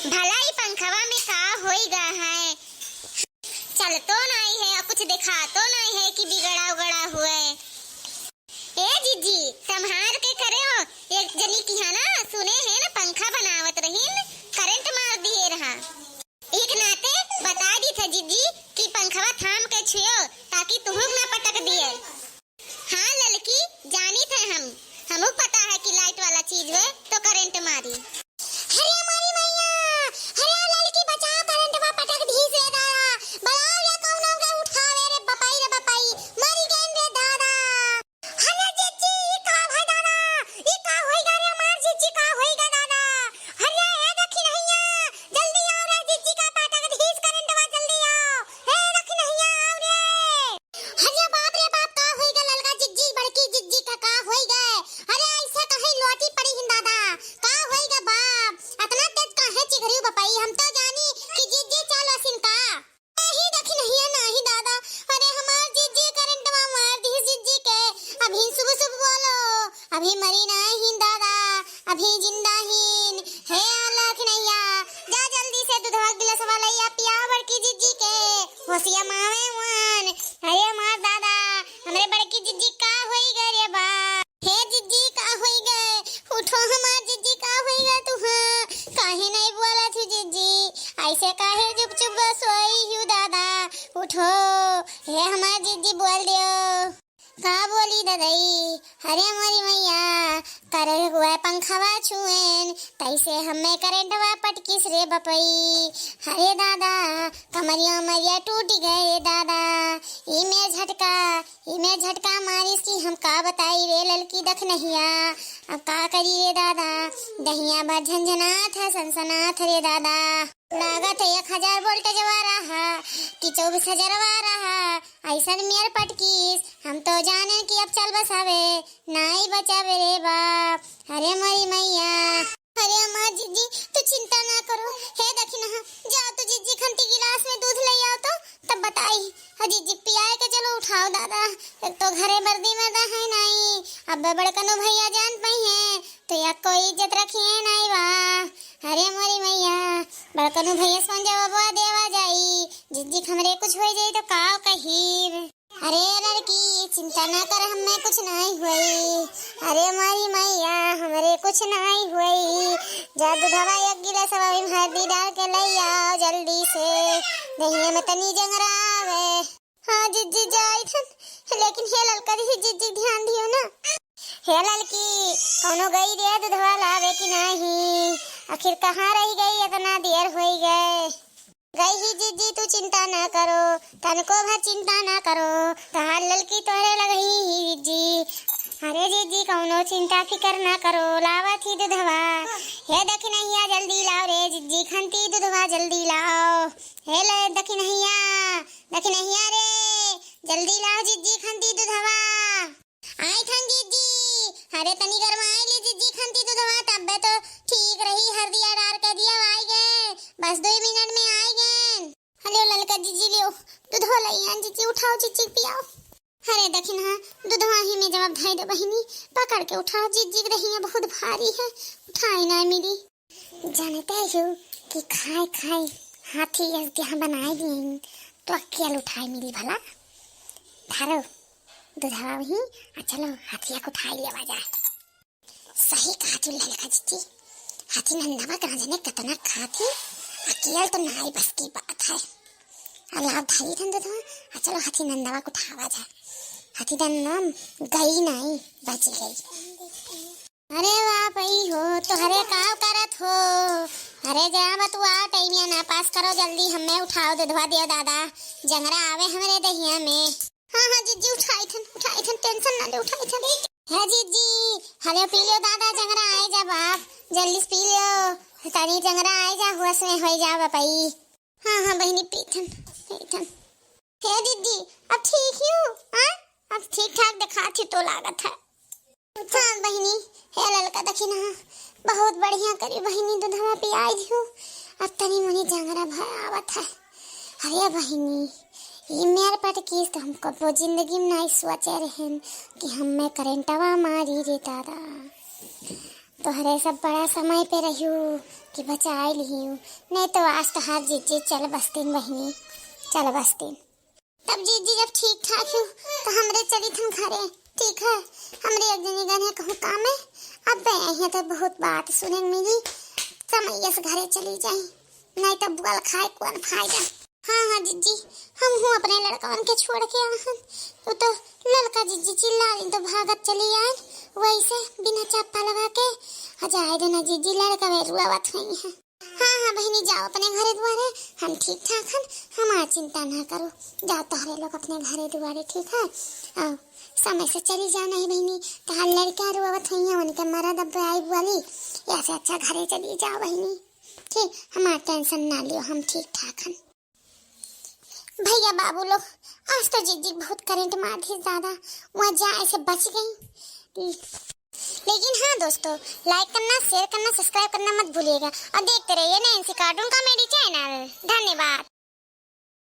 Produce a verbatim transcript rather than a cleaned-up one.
भला ई पंखवा में का होई गा है? चलतो नाई है, कुछ देखातो नाई है कि बिगड़ा उगड़ा हुए। ए जिज्जी, संभार के करे हो। एक जनी की है ना, सुने है ना, पंखा बनावत रहीन, करंट मार दिए रहा। एक नाते बता दी था जिज्जी कि पंखवा थाम के छुयो, ताकि तुहुक ना पटक दिए। हाँ ललकी, जानी थे हम, हमू पता है कि लाइट वाला चीज हुए तो करंट मारी। अरे हमारी मैया, अरे ललकी बचाओ, करंटवा पटक धीस रे दादा, बुलाओ या कौनो के उठावे रे बपाई, रे बपाई, मरी गएन रे दादा। अरे जिज्जी, ई का भा दादा, ई का होई गा रे हमार जिज्जी, का होई गा दादा? अरे ए दखिनहिया, जल्दी आओ रे, जिज्जी का पटक धीस करंटवा, जल्दी आओ। ए दखिनहिया, आओ रे। अरे बाप रे बाप, का होई गा ललका जिज्जी, बड़की जिज्जी का का होई गा? अरे ऐसे कहीं लोटी पड़ी हिन दादा, का होई गा बाप? अतना तेज काहे चिघरी बपई, हम तो जानी कि जिज्जी चाल असिन का। नहीं दखिनहिया, नहीं दादा, अरे हमार जिज्जी करंटवा मार दी जिज्जी के। अभी सुबह सुबह बोलो, अभी मरी नाहीं दादा, अभी जिंदा हीन। हे अल्लाह दखिनहिया, जा जल्दी से दूधवा गिलासवा लइया पिया बड़की जिज्जी के। होशिया मावे वन। अरे मार दादा, हमरे बड़की जिज्जी का होई गा रे बा? हे जिज्जी का होई गा? उठो हमार जिज्जी, का होई गा तुहा? काहे नहीं बोला थी जिज्जी? ऐसे काहे चुप चुप सोई हूँ दादा? उठो, हे हमार जिज्जी बोल दियो। का बोली ददई? अरे मोरी मैया, करे हुए पंखवा छुएन, तैसे हमें करंटवा पटकिस रे बपई। अरे दादा, कमरिया उमरिया टूट गए दादा, ई में झटका, ई में झटका मारिस कि हम का बताई रे ललकी दखिनहिया। अब का करी रे दादा, दहिया भर झनझनात है, सनसनात है रे दादा। लागत है एक हजार वोल्टेज वाला हा कि चउबीस हजार वाला हा, ऐसन मेर पटकीस, हम तो जानेन कि अब चल बसावे, नाई बचावे रे बाप। अरे मोरी मैया। अरे अम्मा, जिज्जी, तू चिंता ना करो। हे दखिनहा, जा तो जिज्जी खंती गिलास में दूध ले आओ तो, तब बताई। हाँ जिज्जी, पियाए के चलो उठाओ दादा, एक तो घरे बर्दी मर्दा है नाई, अब बड़कनो भैया जान पाई है, तो या कोई इज्जत रखिए नाई बा। अरे मोरी मैया, बड़कनो भैया से जवाबवा देवा जाई, जिज्जी के हमरे कुछ हो जाई तो का कही। अरे लड़की, चिंता ना कर, हमें कुछ नाई हुई। अरे मोरी मैया, हमरे कुछ नाई हुई। जा दूधवा एक गिलास में हल्दी डाल के ले आओ जल्दी से, दहिया में तनी जंगरा आवे। हाँ जिज्जी, जाई थन, लेकिन हे ललका जी, जिज्जी ध्यान दियो ना। हे ललकी, कौनो गई रे दूधवा लावे कि नाही? आखिर कहाँ रह गई, इतना देर होई गए। गई ही जिज्जी, तू चिंता ना करो, तनको भर चिंता ना करो, तहार ललकी तोहरे लगही ही जिज्जी। अरे जिज्जी, कौनो चिंता फिकर ना करो, लावत ही दूधवा। हे दखिनहिया, जल्दी लाओ रे जिज्जी, खंती दूधवा जल्दी लाओ। हे ले दखिनहिया, दखिनहिया रे, जल्दी लाओ जिज्जी खंती दूधवा। आई थन जिज्जी, अरे तनी गरमाई ली जिज्जी खंती दूधवा, तब्बे तो ठीक रही, हरदिया डार के दिया आई गए, बस दुई मिनट में आई गए। अरे ललका जिज्जी लियो, दूधवा लई आन जिज्जी, उठाओ जिज्जी पियाओ। अरे दखिनहा, दूधवा ही में जवाब धाई दे बहिनी, पकड़ के उठाओ जिज्जी, के दहिया बहुत भारी है, उठाई ना मिली। जानते हो कि खाए खाए हाथी यस देह बनाए दिए, तो अकेल उठाए मिली भला। धरो दूधवा वही, आ चलो हाथिया को उठाए लिया जाए। सही कहा तू ललका जिज्जी, हाथी नंदवा के ना जाने कितना खाती, अकेल तो नाई बस की बात है। अल्लाह धारी धन दूधवा, आ चलो हाथी नंदवा को उठावा जाए। हाथी नंदवा गई नाई, बच गई। अरे वाह पई हो, तोहरे का करत हो? अरे जा बतुआ, टाइमिया ना पास करो, जल्दी हमें उठाओ, दूधवा दियो दादा, जंगरा आवे हमरे दहिया में। हाँ हाँ जिज्जी, उठाई थन, उठाई थन, टेंशन ना ले, उठाई थन। हे जिज्जी, हले पी लियो दादा, जंगरा आए जा बाप, जल्दी से पी लियो, तनी जंगरा आए जा, होश में होई जा बपई। हाँ हाँ बहिनी, पी थन, पी थन। हे जिज्जी, अब ठीक ही हूँ, हाँ? अब ठीक ठाक दिखात ही तो लागत है। हाँ बहिनी, हे ललका दखिनहा, बहुत बढ़िया करी बहिनी, दूधवा पियाई दियो। अब तनी मनी जंगरा भय आवत है। अरे बहिनी, ई मेर पटकीस तो हम कबो जिंदगी में नाई सोचे रहेन कि हमें करेंटवा मारी रे दादा। तोहरे सब बड़ा समय पे रहियो कि बचाए लिहियो, नहीं तो आज तोहार जीजी चल बसतीन बहिनी, चल बसतीन। तब जीजी जब ठीक ठाक हो तो हमरे चली थन घरे, ठीक है? हमरे एक जनी गने कहूँ काम है, अब यहाँ तो बहुत बात सुने मिली, समय से घरे चली जाई, नहीं तो बुआल खाए कौन फायदा। हाँ हाँ जीजी, हम हूँ अपने लड़कवन के छोड़ के आहन, वो तो ललका जीजी चिल्ला रही तो भागत चली आए, वैसे बिना चप्पा लगा के। आ जाए देना जीजी, लड़का वे रुआवत हुई है। हाँ हाँ बहिनी, जाओ अपने घरे दुआरे, हम ठीक ठाक हन, हमार चिंता ना करो। जाओ तोहरे लोग अपने घरे दुआरे, ठीक है? आओ, समय से चली जाओ, नहीं बहिनी, तोहार लड़का रुआवत हुई है, उनके मरद अब आई बुआली, ऐसे अच्छा घरे चली जाओ बहिनी, ठीक? हमार टेंशन ना लियो, हम ठीक ठाक हन। भैया बाबू लोग, आज तो जीजी बहुत करंट मार दी दादा, वहाँ जाए से बच गई। लेकिन हाँ दोस्तों, लाइक करना, शेयर करना, सब्सक्राइब करना मत भूलिएगा और देखते रहिए नैन्सी कार्टून कॉमेडी चैनल। धन्यवाद।